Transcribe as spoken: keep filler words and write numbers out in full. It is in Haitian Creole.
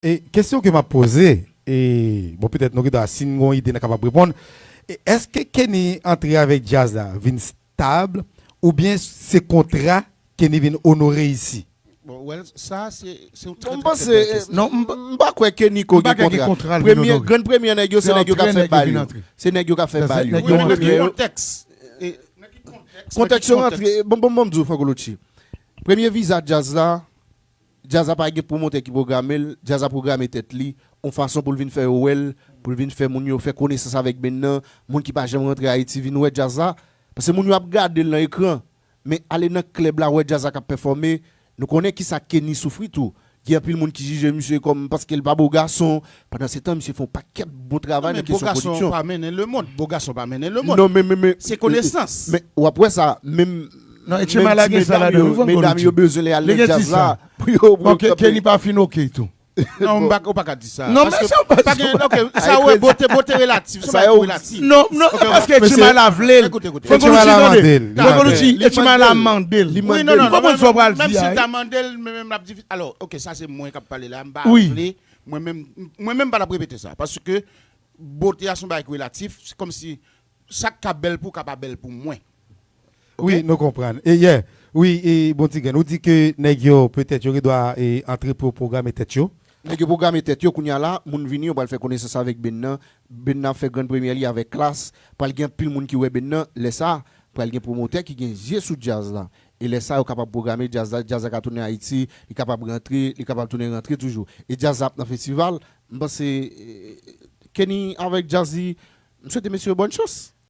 E kesyon ke m ap poze, e, bon, petèt nou gen dwa, si n gen yon ide, n a kapab reponn. E èske Kenny antre avèk djaz la vin stab, oubyen se kontra Kenny vin onore isi? Bon, well, sa, se se yon Bon, trè, m trè, panse, trè bèl kesyon. Non, m pa- m pa kwè Kenny ko m pa gen kwè gen kontra. kontra l vin Premye, onore. grenn premye nèg yo, Se se nèg yo k ap antrè fè nèg yo bal vin yo. antre. Se nèg yo k ap fè Se bal yo. nèg Wi, yo nan antre. ki kontèks? E, nan ki kontèks? Kontèks yo rantre, bon, bon, bon, m di w, Franco Lucci. Premye viza djaz la, djaz la pa gen pwomotè ki pwograme l, djaz la pwograme tèt li, yon fason pou l vin fè yo wè l, pou l vin fè moun yo fè konesans avèk band nan, moun ki pa janm rantre Ayiti vin wè djaz la. Paske moun yo ap gade l nan ekran, men ale nan klèb la, wè djaz la k ap pèfòme, nou konnen kisa Kenny soufri tou. Gen anpil moun ki jije misye kòm paske l pa bo gason. Pandan se tan, misye fè yon pakèt bon travay Men nan bo kesyon gason pwodiksyon. Pa mennen lemonn. Bo gason pa mennen lemonn. Non, men, men, men, Se konesans. Men w ap wè sa, menm Non, Etchimala gen sa ladan, wi, Franco medam yo Lucci. bezwen lè al Li nan gen ti djaz la. Sa. Pou yo pou yo Bon, Ke- kanpe. Kenny pa fin oke tou. Non, m pa, ou pa ka di sa. Non, men Paske sa w pa pa gen, ok, sa Ay, ou wè crazy. bote, bote relatif. Se Sa pa yo- relatif. Non, non, Ok, paske bon. Etchimala vle l. Ekoute, ekoute. Franco Etchimala Lucci, mande tande. l. Franco Lucci, Mande l. Etchimala mande l. Wi, non, non, Ou konprann sa w pral menm di si a, l ta wi. Mande l, men menm l ap difi-, alò, ok, sa se mwen k ap pale la. M pa Wi. Vle, mwen menm, mwen menm m pa t ap repete sa. Paske bote a se yon bagay ki relatif. Se kòmsi sa k ka bèl pou ou ka pa bèl pou mwen. Wi, nou konprann. E, yeah. Wi, e, bon, Ti Grenn, ou di ke nèg yo, petèt, yo gen dwa e, antre pou yo pwograme tèt yo. Nèg yo pwograme tèt yo, kounye a la, moun vini, yo pral fè konesans avèk band nan. Band nan ap fè grenn premyè li avèk Klass. Pral gen anpil moun ki wè band nan. Lè sa, pral gen pwomotè ki gen zye sou djaz la. E lè sa, yo kapab pwograme djaz la. Djaz la ka tounen Ayiti, li kapab rantre, li kapab tounen rantre toujou. E djaz la ap nan festival. M panse, eh, Kenny avèk djaz li, m swete mesye yo bòn chans.